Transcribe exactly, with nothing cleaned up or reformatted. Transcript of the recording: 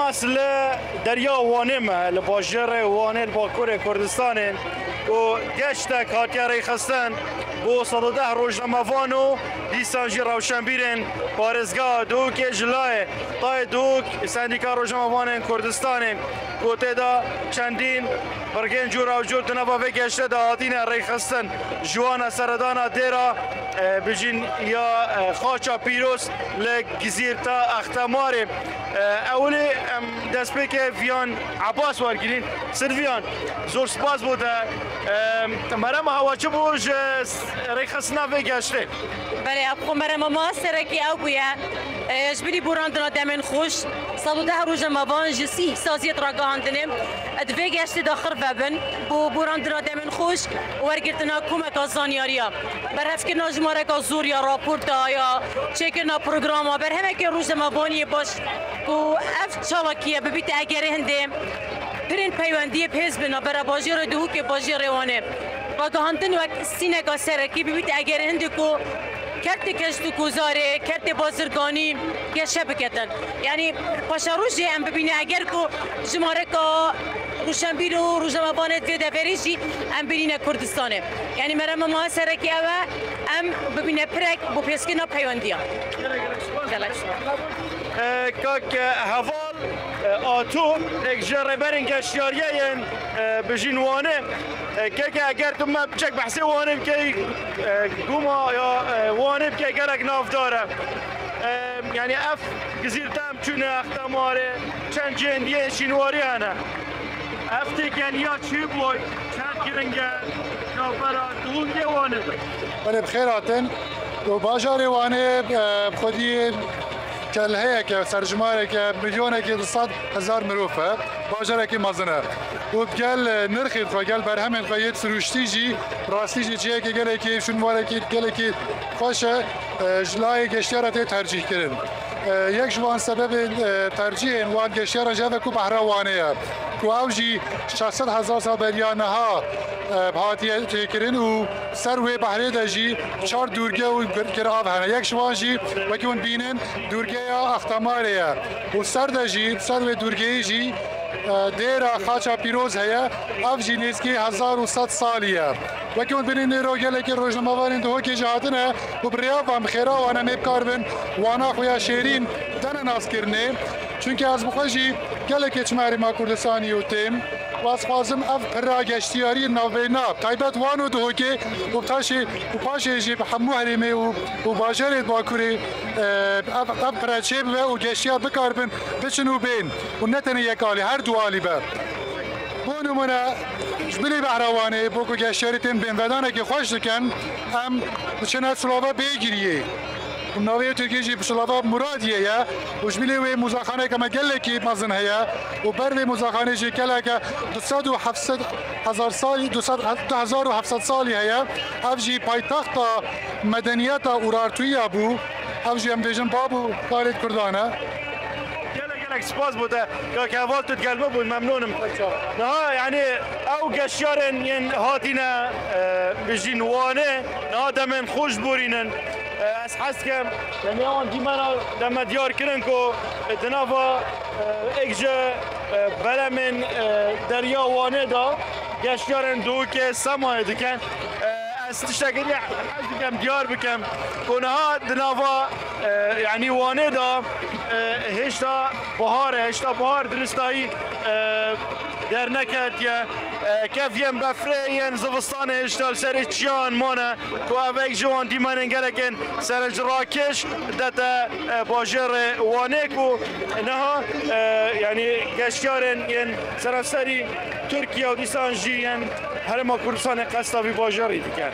Ez li Derya Wanê me, li bajêrê Wanê, li Bakurê Kurdistanê, ku geştek hatiye rêxistin bo sed û deh rojnamevan û dîsan jî rewşenbîrên parêzgeha Duhokê ji layê Tayê Duhok, Sendîka Rojnamevanên Kurdistanê, ku tê de çendîn birgên cûrawcûr di nava vê geştê de hatine rêxistin, ji wan e seredana dêra, e, bijîn ya, e, Xaça Pîroz li Gizîrta Extemarê. E, ewilî em destpêkê viyan Ebas wergirîn. Silviyan, zor spas bo te. E, merema hewa çi bû ji rêxistina vê geştê? Belê, ev xwe merema me serekî ew bûye. E, ji bilî borandina demên xweş, sed û deh rojnamevan ji sî îhsasiyet ragihandinê di vê geştê de xirve bin, bo borandina demên xweş, wergirtina komeka zanyariya, berhevkirina jimareka zor ya raporta, ya çêkirina programa, berhemeke rojnamevaniyê baş, ku ev çalakiye bibîte egerê hindê pirên peywendiyê bi hêz bin navbera bajêrê Duhokê, bajêrê Wanê. Ragihandin wek sîneka serekî bibîte egerê hindê ku kertê keştûkûzarê, kertê bazirganî geşe biketin. Yanî paşerojê em bibîne eger ku jimareka rûşenbîr û rojnamevanê di vê deverê jî em bînîne Kurdistanê. Yanî merema me serekî ew e, em bibîne pirek bo pêskirina peywendiya. Gelek spas. E, kak, e, Heval, e, Ato, êk ji rêberên geştiyariya yên, e, bijîn Wanê. E, keke eger tu me piçek behsê Wanê bikey, e, guma ya, e, Wanê bikey gelek navdar e. E, yanî ev Gizîrte em çûne Extemarê, çend cihên diyê şînwarî hene. Ev têkeniya çi boy, çend giring e, navbera Duhokê Wanê de? Belê, bi xêr hatin. Û bajarê Wanê, e, bi xwedî kelheyeke, serjimareke, milyonekê du sed hezar mirov e. Bajarekî mezin e. Û gel, e, nirxên xwe, gel berhemên xwe yê sirûştî jî, rastî jî cihekê gelekî şûnwarekî gelekî xweş e, e, ji layê geştiyara tê tercîh kirin. E, yek ji wan sebebên, e, tercîhên wan geştiyaran jî ev e ku behra Wanê ye. Ku ew jî şeş sed hezar sal beriya niha, e, hatiye çêkirin û ser wê behrê de jî çar dûrge û gir-, girav hene. Yek ji wan jî wekî hûn bînin dûrgeya Extemarê ye. Û ser de jî, ser wê dûrgeyê jî, e, dêra Xaça Pîroz heye. Ev jî nêzîkî hezar û sed salî ye. Wekî hûn bînin nêro gelekî rojnamevanên Duhokê jî hatine û bi rêya van, bi xêra wan em ê bikaribin wana xwe ya şêrîn dene naskirinê. Çunke ez bi xwe jî gelekê çûme Herêma Kurdistanê û têm. Û ez xwazim ev pira geştiyarî navbeyna, taybet wan û Duhokê û taşê û paşê jî bi hemû herêmê û, û bajarê Bakurê, e, ev, ev pira çêbibe û geştiyar bikaribin biçin û bên û ne tenê yek alî, her du alî be. Bo nimûne, ji bilî behra Wanê, bo ku geştiyarî tên bênvedanekî xweş dikin, em diçine Silava Bêgiriyê. Û navê Tirkî jî Silava Muradiye ye. Û ji bilî wê mûzexaneke me gelekî mezin heye. Û ber vê mûzexanê jî geleke du sed û heft sed hezar salî, du sed, du hezar û heft sed salî heye. Ev jî paytexta medeniyeta Urartuya bû. Ev jî em bêjin bab û kalê Kurdan e. Gelek gelek spas bo te. Kak Heval, tu digel me bûn, memnûn im. Niha, yanî, ew geşiyarên yên hatine, e, bijîn Wanê, niha demên xweş borînin. E, ez hez dikim, yanî, ewan dîmena de me diyar kirin ku, e, di nava, e, êk ji, e, beremên, e, Derya Wanê de geşiyarên Duhokê semayê dikin. E, Ez tiştekî dî hez dikim diyar bikim ku niha di nava, e, yanî Wanê de, e, hêşta bihar e, hêşta bihar diristayî, e, derneketiye. E, keviyên befrê yên zivistanê hêşta li serê çiyan mane ku ev êk ji wan dîmenên gelekên serencrakêş dete, e, bajêrê Wanê ku niha, e, yanî geştiyarên yên seranserî Tirkiye û dîsan jî yên Herêma Kurdistanê qesta vî bajêrî dike.